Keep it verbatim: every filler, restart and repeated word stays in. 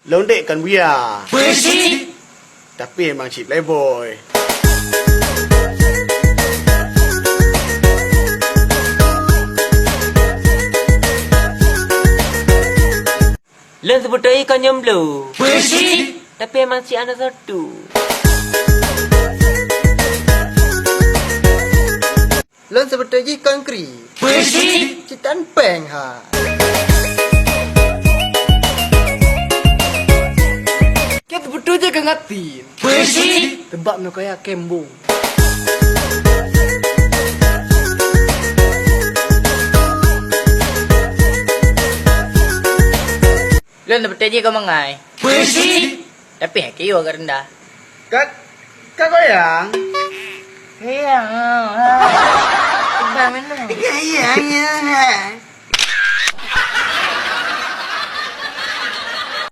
Lôn dek kon buya. Tapi emang cit playboy. Lôn seubeutoe jih kon jomblo. Tapi emang cit aneuk satu. Lôn seubeutoe jih kon kri. Cit tan péng ha. Keu seubeutoe jih kon ngatin. Teubak meunyoe kaya kembung. Lôn seubeutoe jih kon mangai. Tapi haki agak rendah. Ka, ka goyang? Goyang. Terbang mana? Goyang, ya.